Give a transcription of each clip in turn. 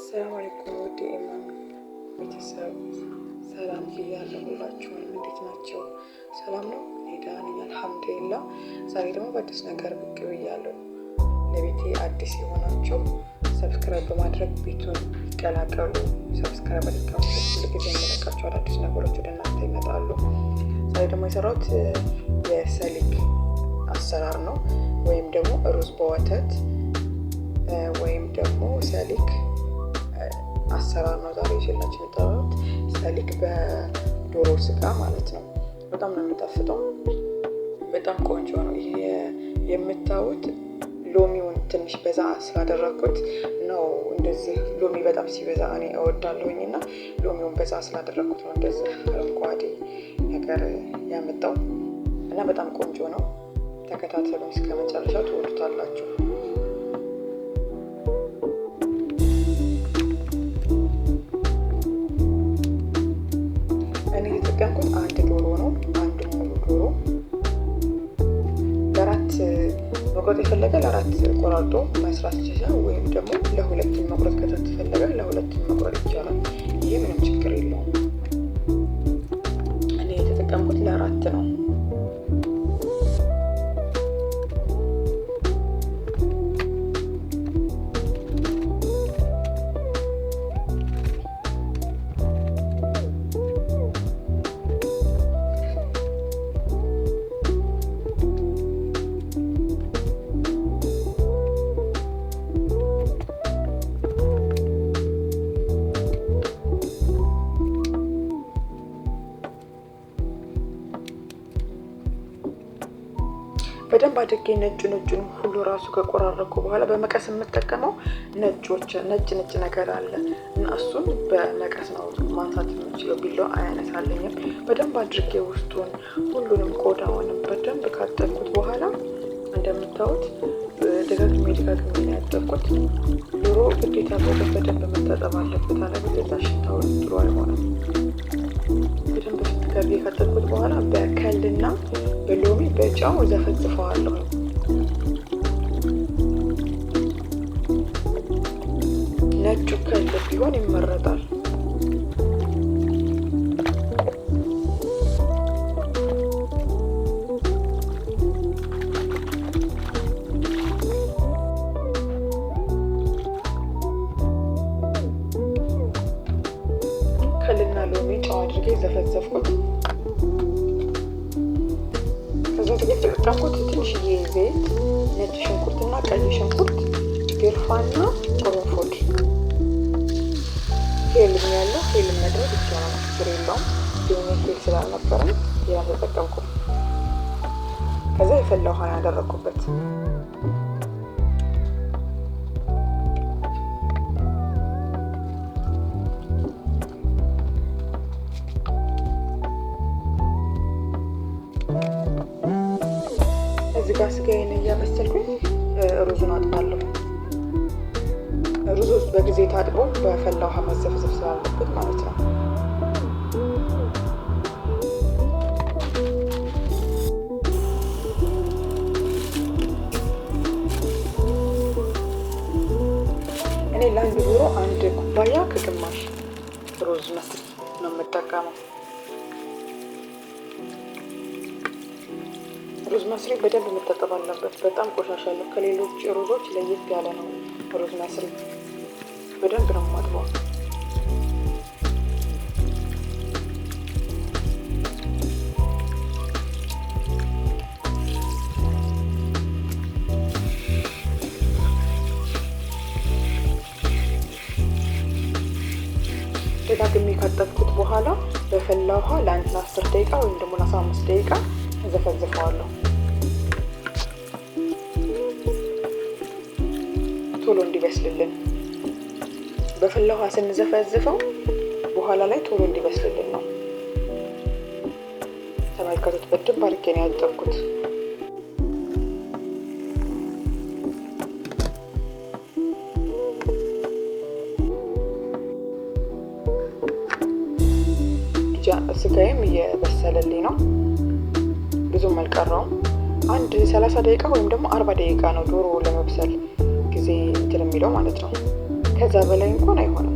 አሰላሙ አለይኩም ውድ የኢማን ቤተሰብ ሰላም ብያለሁ። ሁላችሁንም እንዴት ናቸው? ሰላም ነው? እኔ ደህና ነኝ አልሐምዱሊላህ። ዛሬ ደግሞ በአዲስ ነገር ብቅ ብያለሁ። ለቤቴ አዲስ የሆናችሁ subscribe በማድረግ ቤቱን ይቀላቀሉ። Subscribe አድርጋችሁ ሁልጊዜ የምለቃቸው አዳዲስ ነገሮች ወደ እናንተ ይመጣሉ። ዛሬ ደግሞ የሰራሁት የሰሊክ አሰራር ነው፣ ወይም ደግሞ ሩዝ በወተት ወይም ደግሞ ሰሊክ አሰራር ነው ዛሬ ይዤላችሁ የመጣሁት። ሰሊክ በዶሮ ስጋ ማለት ነው። በጣም ነው የሚጣፍጠው። በጣም ቆንጆ ነው። ይሄ የምታዩት ሎሚውን ትንሽ በዛ ስላደረኩት ነው እንደዚህ። ሎሚ በጣም ሲበዛ እኔ እወዳለሁኝ እና ሎሚውን በዛ ስላደረኩት ነው እንደዚህ አረንጓዴ ነገር ያመጣው እና በጣም ቆንጆ ነው። ተከታተሉኝ እስከ መጨረሻው ትወዱታላችሁ። እኔ የተጠቀምኩት አንድ ዶሮ ነው። አንድ ሙሉ ዶሮ ለአራት መቁረጥ የፈለገ ለአራት ቆራርጦ መስራት ይችላል። ወይም ደግሞ ለሁለት መቁረጥ ከተፈለገ ለሁለት መቁረጥ ይቻላል። ይሄ ምንም ችግር የለውም። እኔ የተጠቀምኩት ለአራት ነው። በደንብ አድርጌ ነጭ ነጩን ሁሉ ራሱ ከቆራረኩ በኋላ በመቀስ የምጠቀመው ነጮች ነጭ ነጭ ነገር አለ እና እሱን በመቀስ ነው ማንሳት የምችለው፣ ቢላዋ አያነሳልኝም። በደንብ አድርጌ ውስጡን ሁሉንም ቆዳውንም በደንብ ካጠብኩት በኋላ እንደምታዩት ደጋግሜ ደጋግሜ ነው ያጠብኩት። ዶሮ ግዴታ በደንብ መታጠብ አለበት፣ አለበለዚያ ሽታው ጥሩ አይሆንም። በደንብ አድርጌ ካጠብኩት በኋላ በከልና በሎሚ በጨው ዘፈዝፈዋለሁ። ነጩ ከል ቢሆን ይመረጣል። ከልና ሎሚ ጨው አድርጌ ዘፈዘፍኩት። ከዛ የተጠቀምኩት ትንሽዬ ዘይት፣ ነጭ ሽንኩርትና ቀይ ሽንኩርት፣ ግርፋና ቅርንፉድ፣ ሄልም ያለው ሄልም መድረግ ይቻላል፣ ችግር የለውም። ግን ሄል ስላልነበረኝ ሌላ ተጠቀምኩ። ከዛ የፈላ ውሃ ያደረኩበት። እዚህ ጋር ስጋዬን እያበሰልኩኝ ሩዙን አጥባለሁ። ሩዙ በጊዜ ታጥቦ በፈላ ውሃ መዘፍዘፍ ስላለበት ማለት ነው። እኔ ለአንድ ዶሮ 1 ኩባያ ከግማሽ ሩዝ መስሪ ነው የምጠቀመው። ሩዝ መስሪ በደንብ መታጠብ አለበት። በጣም ቆሻሻ አለው። ከሌሎች ሩዞች ለየት ያለ ነው። ሩዝ መስሪ በደንብ ነው የማጥበው። ደጋግሜ ካጠብኩት በኋላ በፈላ ውሃ ለአንድ ለ10 ደቂቃ ወይም ደግሞ ለ15 ደቂቃ ዘፈዝፈዋለሁ። ቶሎ እንዲበስልልን በፈላ ውሃ ስንዘፈዝፈው በኋላ ላይ ቶሎ እንዲበስልልን ነው። ተመልከቱት፣ በደንብ አድርጌ ነው ያጠብኩት። ስጋዬም እየበሰለልኝ ነው፣ ብዙም አልቀረውም። አንድ 30 ደቂቃ ወይም ደግሞ 40 ደቂቃ ነው ዶሮ ለመብሰል ጊዜ እንትን የሚለው ማለት ነው። ከዛ በላይ እንኳን አይሆንም።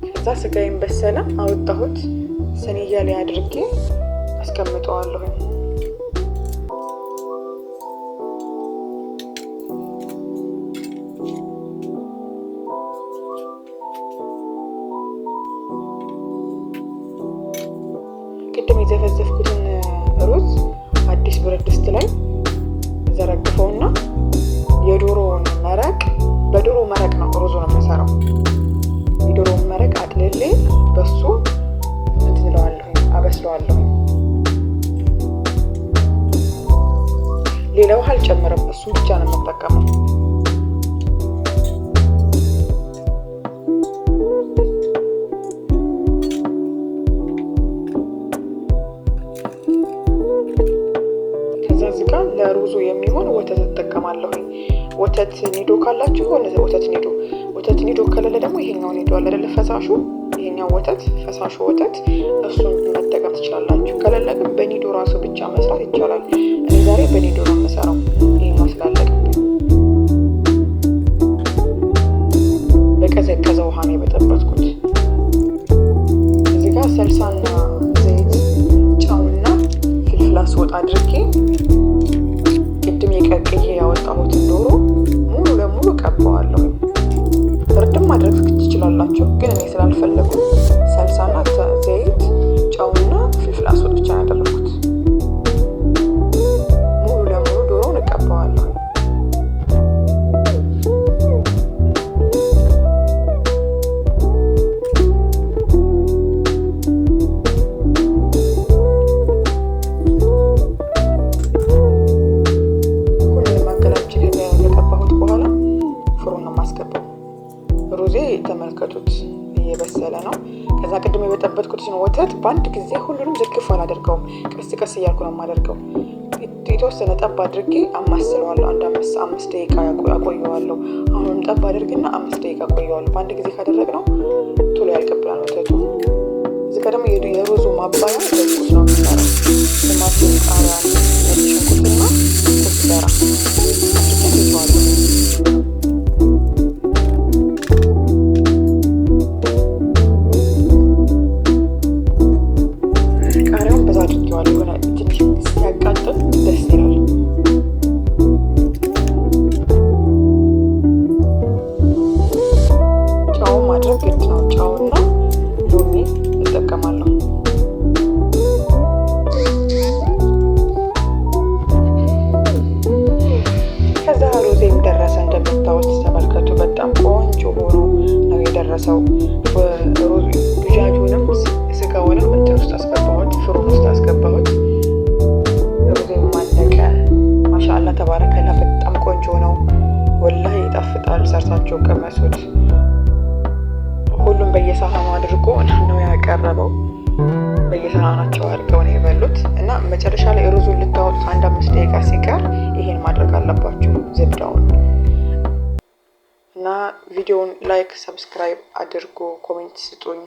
ከዛ ስጋዬን በሰለ አወጣሁት። صينية ላይ አድርጌ አስቀምጠዋለሁ። ቅድም የዘፈዘፍኩትን ሩዝ አዲስ ብረት ድስት ላይ ዘረግፈውና የዶሮውን መረቅ፣ በዶሮ መረቅ ነው ሩዙን የምሰራው። የዶሮውን መረቅ አጥልሌ በሱ እንትን እለዋለሁኝ፣ አበስለዋለሁኝ። ሌላ ውሃ አልጨምርም፣ እሱን ብቻ ነው የምጠቀመው። ከዛ እዚህ ጋር ለሩዙ የሚሆን ወተት እጠቀማለሁኝ። ወተት ኒዶ ካላችሁ ወተት ኒዶ፣ ወተት ኒዶ ከሌለ ደግሞ ይሄኛው ኒዶ አለ አይደለ? ፈሳሹ፣ ይሄኛው ወተት፣ ፈሳሹ ወተት፣ እሱን መጠቀም ትችላላችሁ። ከሌለ ግን በኒዶ ራሱ ብቻ መስራት ይቻላል። እኔ ዛሬ በኒዶ ነው የምሰራው፣ ይሄኛው ስላለቀብኝ። በቀዘቀዘ ውሃ ነው የበጠበጥኩት። እዚህ ጋር ሰልሳና ዘይት፣ ጨውና فلفل أسود አድርጌ ቅድም የቀቅዬ ያወጣሁትን ዶሮ ሙሉ ለሙሉ ቀባዋለሁ። እርድም ማድረግ ትችላላችሁ፣ ግን እኔ ስላልፈለጉ ሰልሳና ዘይት፣ ጨውና فلفل أسود ብቻ ነው ያደረኩት። ሙሉ ለሙሉ ዶሮውን እቀባዋለሁ። ሁሉንም አገላብጬ ከቀባሁት በኋላ فرن ነው የማስገባው። ሩዜ ተመልከቱት እየበሰለ ነው። ከዛ ቅድም የበጠበጥኩትን ወተት በአንድ ጊዜ ሁሉንም ዝርግፍ አላደርገውም። ቀስ ቀስ እያልኩ ነው የማደርገው። የተወሰነ ጠብ አድርጌ አማስለዋለሁ። አንድ 5 5 ደቂቃ አቆየዋለሁ። አሁንም ጠብ አድርግና 5 ደቂቃ አቆየዋለሁ። በአንድ ጊዜ ካደረግነው ቶሎ ያልቅብናል ወተቱ። እዚህ ጋር ደግሞ የሩዙ ማባያ دقوس ነው የምሰራው። ቲማቲም፣ ቃሪያ፣ ነጭ ሽንኩርትና كزبرة አድርጌ ትቼዋለሁ። ቃሪያውን በዛ አድርጌዋለሁ። የሆነ ትንሽ ሲያቃጥል ደስ ይላል። ጨው ማድረግ ግድ ነው። ጨውና ሎሚ እጠቀማለሁ። ከዛ ሩዜም ደረሰ። እንደምታዩት ተመልከቱ። በጣም ቆንጆ ሆኖ ነው የደረሰው። دجاج ኡንም ስጋውንም እንትን ውስጥ አስገባሁት፣ فرن ውስጥ አስገባሁት። ሩዜም አለቀ። ما شاء الله تبارك الله። በጣም ቆንጆ ነው። والله ይጣፍጣል። ሰርታችሁ ቅመሱት። ሁሉም በየሳህኑ አድርጎ ነው ያቀረበው። በየሳህናቸው አድርገው ነው የበሉት እና መጨረሻ ላይ ሩዙን ልታወጡት አንድ 5 ደቂቃ ሲቀር ይሄን ማድረግ አለባችሁ፣ زبدة ውን። እና ቪዲዮውን like፣ subscribe አድርጎ comment ስጡኝ።